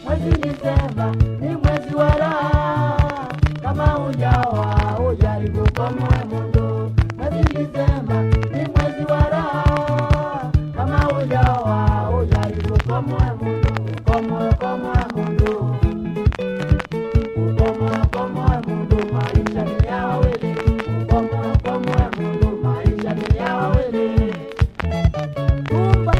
Mwezi Disemba ni mwezi wa raha, kama hujaoa ujaribu komoe mundu. Mwezi Disemba ni mwezi wa raha, kama hujaoa ujaribu komoe mundu, komoe komoe mundu, ukomoe komoe mundu, maisha ni ya wawili, ukomoe komoe mundu, maisha ni ya wawili. Tumba.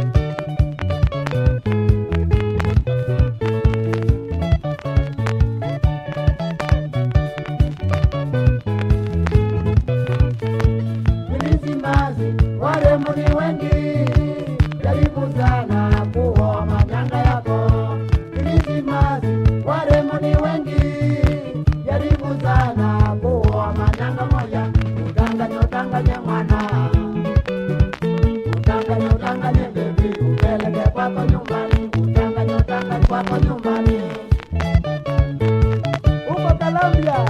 Mlimbazi, warembo ni wengi, jaribu sana kuoa manyanga yako. Mlimbazi, warembo ni wengi, jaribu sana kuoa manyanga moja. Udanganye, udanganye mwana, udanganye, udanganye baby, upeleke kwako nyumbani, udanganye, udanganye kwako nyumbani. Huko Colombia.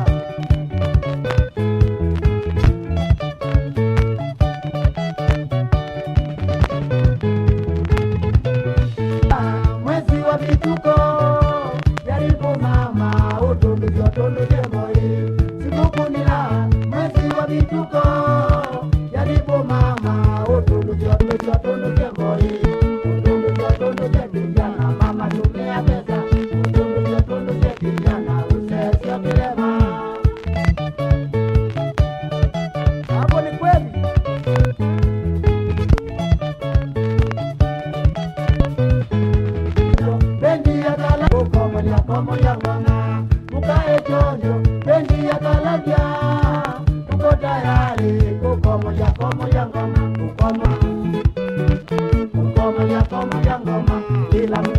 Mwezi wa vituko, jaribu mama, utunduke utunduke moi. Sikukuu ni raha, mwezi wa vituko, jaribu mama, utunduke utunduke utunduke moi. Utunduke utunduke kijana, mama tumia pesa, utunduke utunduke kijana, usesio kilema. Hapo ni kweli. Bendi ya kala kukomolia komolia ngoma, mukae chonjo. Bendi ya kalabia, tuko tayari kukomolia komolia ngoma, kukoma kukomolia komolia ngoma, kila mtu